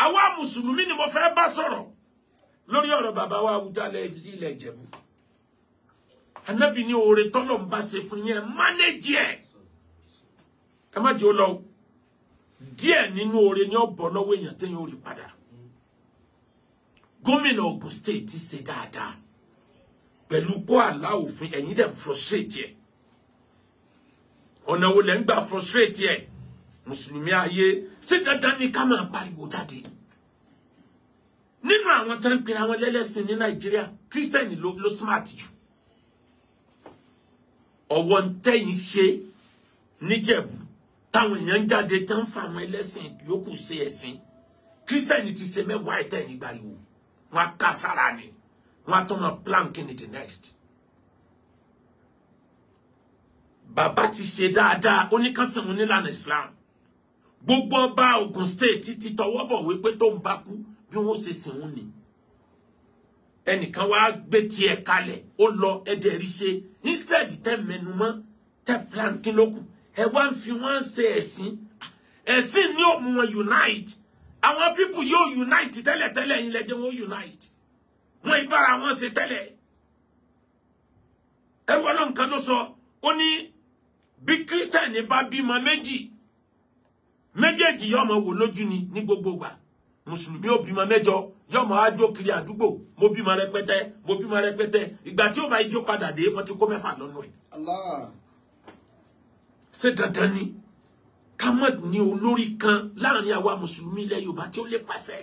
Àwa mùsùlùmí ni mo fẹ́ bá sọ̀rọ̀ lórí ọ̀rọ̀ bàbá wa Awùjalẹ̀ ilẹ̀ Ìjẹ̀bú. Ànábì ní oore tọ́lọ̀ ń bá ṣe fún yẹn mánéjì ẹ̀. Ẹ má jẹ́ ó lọ. Díẹ̀ nínú oore ni ó bọ́ lọ́wọ́ èèyàn téèyàn ó rí padà. Gómìnà Ogun State ti ṣe dáadáa pẹ̀lú pọ́ àlá òfin ẹ̀yin dẹ̀ frustrate ẹ̀. Ọ̀nà wo lẹ́ ń gbà frustrate ẹ̀? Mùsùlùmí ayé ṣé dandan ni ká máa pariwo jáde? Nínú àwọn tó ń pera wọn lẹ́lẹ́sìn ní Nàìjíríà, Kírísítẹ́nì ló smart jù. Ọ̀wọ́ ń tẹ́yìn ṣe níjẹ̀bú táwọn èèyàn ń jáde tó ń fa àwọn ẹlẹ́sìn yòókù ṣe ẹ̀sìn. Kírísítẹ́nì ti ṣe mẹ́wàá ẹ̀tẹ́ nígbàriwo. Wọ́n á ká sára ni. Wọ́n á tún máa plan kí ni the next. Bàbá ti ṣe dáadáa, ó ní kán sìn wọn nílànà Islam. Gbogbo ọba Ogun State ti tọwọ́ bọ̀ wípé tó ń bá kú bí wọ́n ṣe sìn wọn ni. Ẹnìkan wá gbé tiẹ̀ kalẹ̀, ó lọ ẹ̀dẹ̀ rí ṣe. Instead tẹ́ mẹnu mọ́, tẹ́ plan kí ló kù. Ẹ wá ń fi wọ́n ṣe ẹ̀sìn. Ẹ̀sìn ni ó mú wọn unite. Àwọn people yóò unite tẹ́lẹ̀tẹ́lẹ̀ yín lẹ́jẹ̀ wọn unite. Wọ́n ìbára wọn ṣe tẹ́lẹ̀. Ẹrú Ọlọ́run kan ló sọ, ó ní bí Kírísítẹ̀nì bá bímọ méjì, méjèèjì yóò máa wò lójú ni ní gbogbo ìgbà. Mùsùlùmí ó bímọ mẹ́jọ, yóò máa jó kiri àdúgbò, mo bímọ rẹpẹtẹ, mo bímọ rẹpẹtẹ. Ìgbà tí ó bá ijó padà dé, wọ́n ti kó mẹ́fà lọ́nà ẹ̀. Allah. Ṣé dandan ni ká mọ̀ ní olórí kan láàrin àwa mùsùlùmí ilẹ̀ Yorùbá tí ó lè pàṣẹ?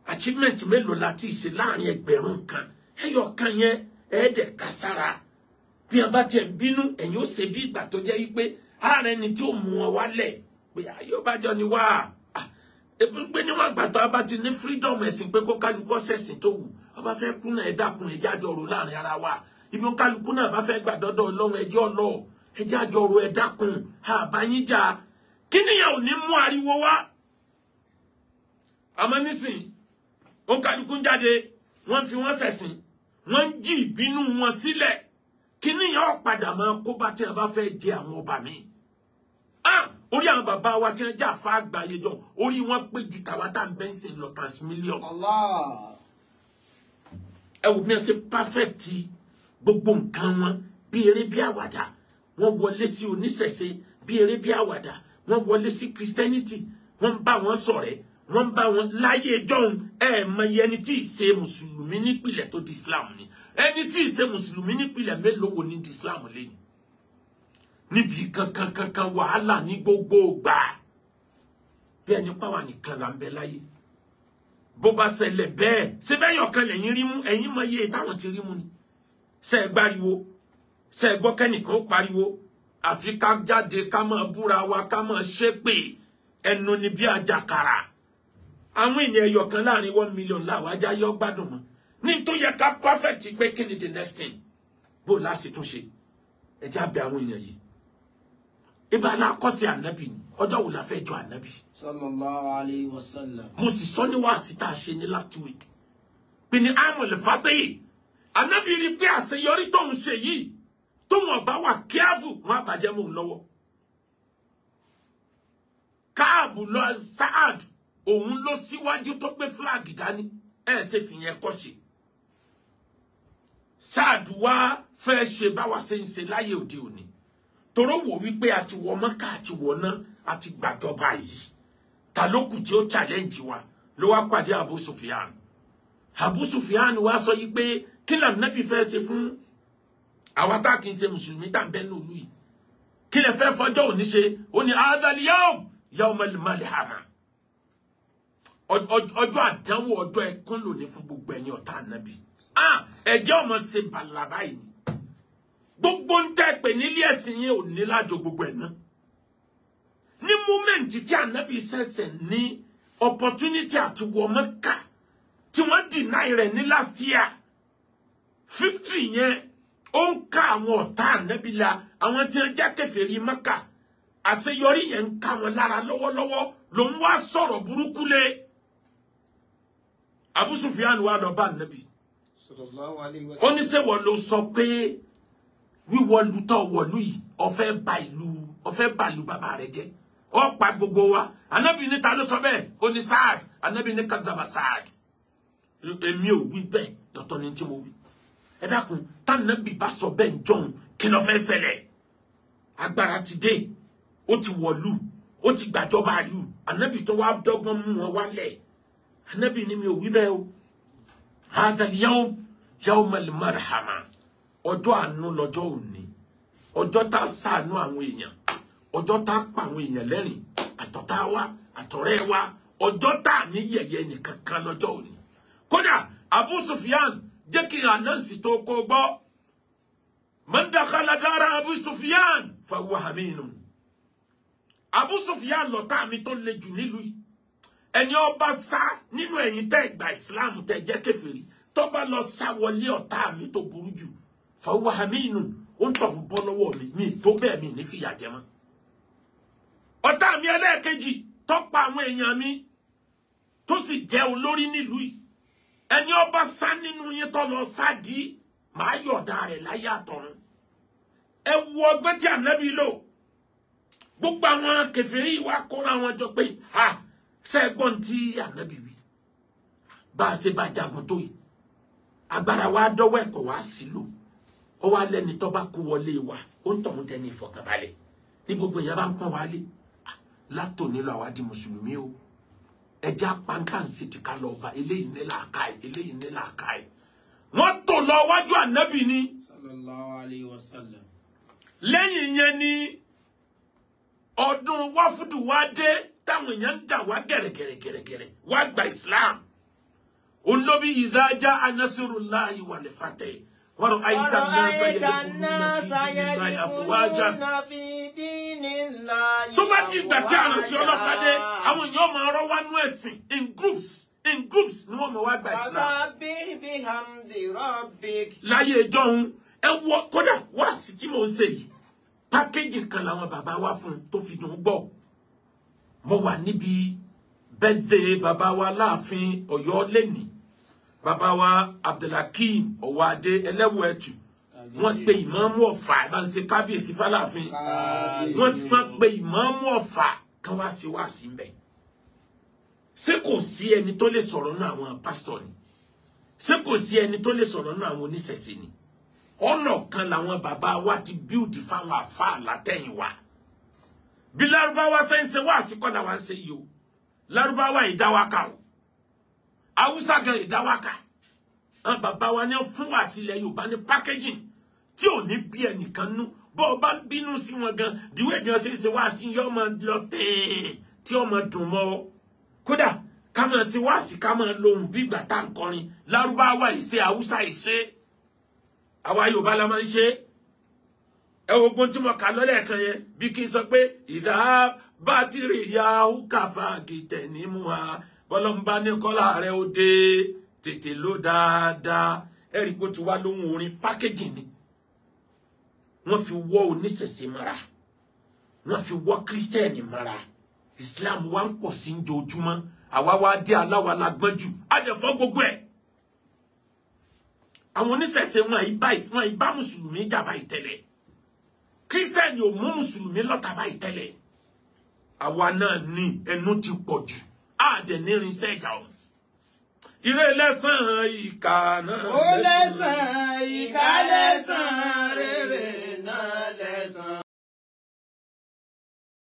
Achievement mélòó la ti ṣe láàrin ẹgbẹ̀rún kan? Ẹyọ kan yẹn ẹ̀ẹ́dẹ̀ kására. Bí a bá tiẹ̀ ń bínú, ẹ̀yin ó ṣe bí ìgbà tó jẹ́ wípé ààrẹ ni tí ó mú wọn wálẹ̀ pé ayọ́bájọ́ ni wá. Ebi ń pé níwọ̀n àgbà tó a bá ti ní freedom ẹ̀sìn pé kó kálukú ọ̀sẹ̀sìn tó wù. Ọba fẹ́ kú náà ẹ dákun ẹjẹ́ àjọrò láàrin ara wa. Ibi kálukú náà bá fẹ́ gbà dọ́dọ̀ Ọlọ́run ẹjẹ́ ọlọ́ ẹjẹ́ àjọrò ẹ dákun àbáyín jà. Kí nìyẹn ò ní mú ariwo wá? Àmọ́ nísìn, ó kálukú ń jáde, wọ́n fi wọ́n ṣẹ̀sìn, wọ́n ń jí ìbínú wọn sílẹ̀. Kí nìyẹn ó padà máa kó bá tí wọ́n bá fẹ́ jẹ àwọn ọba mi. Orí àwọn bàbá wa tí wọ́n jà fá àgbáyé jọ, orí wọn pé ju tàwa tá à ń bẹ́ ń sìn lọ times million. Allah. Ẹ wò bí wọ́n ṣe perfect gbogbo nǹkan wọn bí eré bí àwàdà. Wọ́n wọlé sí oníṣẹ̀ṣe bí eré bí àwàdà. Wọ́n wọlé sí Christianity, wọ́n ń bá wọn ṣọ̀rẹ́, wọ́n ń bá wọn láyé jọ̀hún. Ẹ mọ iye ẹni tí ì ṣe mùsùlùmí nípìlẹ̀ tó di Islam ni. Ẹni tí ì ṣe mùsùlùmí nípìlẹ̀ mélòó wo ní di Islam lẹ́yìn? Níbi kankan kankan wàhálà ní gbogbo ìgbà. Bí ẹni pàwà nìkan là ń bẹ láyé. Bó bá ṣẹlẹ̀ bẹ́ẹ̀, ṣé bẹ́ẹ̀ yọ̀kan lẹ́yìn rí mú, ẹ̀yin mọ iye táwọn ti rí mú ni. Ṣé ẹ gbáriwo? Ṣé ẹ gbọ́ kẹ́nìkan ó pariwo? Àfi ká jáde ká máa búra wa ká máa ṣépè ẹnu ni bí àjàkàrà. Àwọn ènìyàn ẹyọ̀kan láàrin 1 million láwọn ajá yọ gbádùn mọ́. Ní tó yẹ ká perfect pé kí ni the next thing? Bó láti tún ṣe? Ẹ jẹ́ á bẹ̀ àwọn èèyàn yìí. Ibà alákọ̀ọ́sẹ̀ ànábì ni, ọjọ́ wo la fẹ́ jọ ànábì? Sallallahu alayhi wa sallam. Mo sì sọ ní wáàsí tá a ṣe ní last week. Pé ní Amul Fatahi, ànábì rí pé àṣeyọrí tóun ṣe yìí, tóun ọba wà kíáfù, wọn àbàjẹ́ mò ń lọ́wọ́. Káàbù lọ Saad, òun ló síwájú tó gbé fúláàgì dání, ẹ ṣe fìyẹn kọ́ ṣe. Saad wá fẹ́ ṣe báwa ṣe ń ṣe láyé òde òní. Toró wò wípé àti wọ Mọ́kà àti wọ ná àti gbàjọba yìí. Ta ló kù tí ó challenge wa ló wá pàdé Abu Sufyan. Abu Sufyan wá sọ yìí pé kí l'Ànábì fẹ́ ṣe fún àwa tá kì í ṣe mùsùlùmí tá ń bẹ nínú ìlú yìí. Kí lẹ fẹ́ fọjọ́ òní ṣe? Ó ní hadhal yawm yawmal malhama. Ọjọ́ àdánwò ọjọ́ ẹkún lónìí fún gbogbo ẹ̀yin ọ̀tá Ànábì. Ẹ̀jẹ̀ ọmọ ṣe bàlà báyìí. Gbogbo ń tẹ́ pè nílé ẹ̀sìn yẹn ò ní lájọ gbogbo ẹ̀ náà. Ní múmẹ́ǹtì tí Ànábì ṣẹ̀ṣẹ̀ ní opportunity àti wọ Mẹ́kà tí wọ́n deny rẹ̀ ní last year. Victory yẹn ó ń ká àwọn ọ̀tá Ànábì la, àwọn tí wọ́n jẹ́ kèfèrí Mẹ́kà. Àṣeyọrí yẹn ń ká wọn lára lọ́wọ́lọ́wọ́ ló ń wá sọ̀rọ̀ burúkú lé. Abu Sufyan wá lọ bá Ànábì. Sallallahu alayhi wa Ó sallam. ní ṣé wọ́n ló sọ pé wíwọlú tó wọ̀lú yìí, ó fẹ́ bà ìlú, ó fẹ́ bà ìlú bàbá rẹ̀ jẹ́, Ó pa gbogbo wa. Ànábì ní ta ló sọ bẹ́ẹ̀? Ó ní Saad. Ànábì ní kadhaba Saad. Èmi ò wí bẹ́ẹ̀, ọ̀tọ̀ ni tí mo wí. Ẹ dákun, tànábì bá sọ bẹ́ẹ̀ ń jọ̀hún, kí ló fẹ́ ṣẹlẹ̀? Agbára ti dé, ó ti wọ̀lú, ó ti gbàjọba àlù. Ànábì tó wá dọ́gbọ́n mú wọn wálẹ̀. Ànábì ní mi ò wí bẹ́ẹ̀ o. Hadha al-yawm yawm al-marhama. Ọjọ́ àánú lọ́jọ́ òní. Ọjọ́ tá a ṣàánú àwọn èèyàn. Ọjọ́ tá a pa àwọn èèyàn lẹ́rìn. Àtọ̀tá wa, àtọ̀rẹ́ wa. Ọjọ́ tá a ní yẹ̀yẹ́ nìkan kan lọ́jọ́ òní. Kódà, Abu Sufyan jẹ́ kí ànánsì tó kó gbọ́. Man dakhala dara Abu Sufyan fahuwa aminun. Abu Sufyan lọ̀tá mi tó le jù nílùú yìí. Ẹni ó bá sá nínú ẹ̀yin tẹ́ gba Islam tẹ́ jẹ́ kèfèrí, tó bá lọ sá wọlé ọ̀tá mi tó burú jù, fahuwa aminun, ó ń tọ̀hún bọ́ lọ́wọ́ mi, mi tó bẹ́ẹ̀ mi ní fìyà jẹ mọ́. Ọ̀tá mi ẹlẹ́ẹ̀kejì tó pa àwọn èèyàn mi tó sì jẹ́ olórí nílùú yìí, ẹni ó bá sá nínú yín tó lọ sá di, màá yọ̀ọ̀dá rẹ̀ láyé àtọ̀run. Ẹ wo ọgbọ́n tí Ànábì lò. Gbogbo àwọn kèfèrí wa kóra wọn jọ pé ha, ṣé ẹ gbọ́n tí Ànábì wí? Bá a ṣe bá jagun tó yìí, agbára wa dọ́wọ́ ẹ̀kọ́ wa sí lò. Ó wá lẹ́ni tó bá kó wọlé wa, ó ń tọ̀hún tẹni ìfọ̀kànbalẹ̀. Ní gbogbo èèyàn bá ń pọ́n wa lé, látòní lọ àwa di mùsùlùmí o. Ẹja pàǹtàǹsì ti ká lọ ọba, eléyìí ní làákàyè, eléyìí ní làákàyè. Wọ́n tò lọ wájú Ànábì ni. Sallallahu alayhi wa sallam. Lẹ́yìn yẹn ni ọdún wáfúdù wá dé, táwọn èèyàn ń dà wá gẹ̀rẹ̀gẹ̀rẹ̀gẹ̀rẹ̀ wá gba Islam. Òun ló bí idha jaa nasrullahi wal fath. Wa ra'ayta an-nasa yadkhuluna fi dinillahi. Tó bá di ìgbà tí àránṣẹ́ ọlọ́pàá dé, àwọn èèyàn máa rọ́ wá nú ẹ̀sìn in groups, in groups ni wọ́n máa wá gba Islam. Fasabbih bihamdi rabbik. Láyé ìjọ́un, ẹ wọ kódà wá sí tí mò ń ṣe yìí, pákéjì kan làwọn bàbá wa fún tó fi dùn gbọ́. Mo wà níbi bẹ́ẹ̀dẹ̀ bàbá wa láàfin Ọ̀yọ́ lẹ́nìí, bàbá wa Abdulhakeem Ọ̀wádé ẹlẹ́wọ̀ ẹ̀tù. Wọ́n pe ìmáàmù Ọ̀fà, bá ń ṣe kábíyèsí fáláàfin. Wọ́n sì máa pe ìmáàmù Ọ̀fà kan wá sí wá sí mbẹ̀. Ṣé kò sí ẹni tó lè sọ̀rọ̀ nínú àwọn pásítọ̀ ni? Ṣé kò sí ẹni tó lè sọ̀rọ̀ nínú àwọn oníṣẹ̀ṣe ni? Ọ̀nà kan làwọn bàbá wa ti bíùdì fáwọn àfáà látẹ̀yìnwá. Bí Lárúbáwá ṣe ń ṣe wá àsìkò làwọn ń ṣe yìí o. Lárúbáwá ìdáwákà o. Haúsá gan ìdáwákà. Àwọn bàbá wa ní fún wa sílẹ̀ Yorùbá ní packaging tí ò ní bí ẹnìkan nú. Bó o bá ń bínú sí wọn gan, dìwé bí wọn ṣe ń ṣe wá sí yọ ọmọ lọ tẹ́ẹ̀ tí ọmọ dùn mọ́ ọ. Kódà ká máa ṣe wá sí ká máa lohùn bí ìgbà tá à ń kọrin. Lárúbáwá ìṣe, Haúsá ìṣe. Àwa Yorùbá la máa ń ṣe. Ẹ wo gbọ́n tí mo kà lọ́lẹ̀ kan yẹn, bí kí n sọ pé ìdá bátìrì ya kàfà gìtẹ̀ ní mú wa, bọ́lọ́mbá ní kọ́lá rẹ̀ ó dé tètè ló dáadáa. Ẹ rí pé ó ti wá lóhùn orin pákéjì ni. Wọ́n fi wọ́ oníṣẹ̀ṣe mọ́ra, wọ́n fi wọ́ kírísítẹ́nì mọ́ra. Islam wa ń pọ̀ sí ojoojúmọ́. Àwa wá dé aláwa la gbọ́n jù, á jẹ́ fọ́ gbogbo ẹ̀. Àwọn oníṣẹ̀ṣe wọn ìbá mùsùlùmí jà báyìí tẹ́lẹ̀. Kírísítẹ́nì ò mú mùsùlùmí lọ́tà báyìí tẹ́lẹ̀. Àwa náà ní ẹnu ti pọ̀ jù, á dẹ̀ ní irinṣẹ́ ìjà ọ̀hún. Ire lẹ́san ìkà náà. Ó lẹ́san ìkà lẹ́san rere.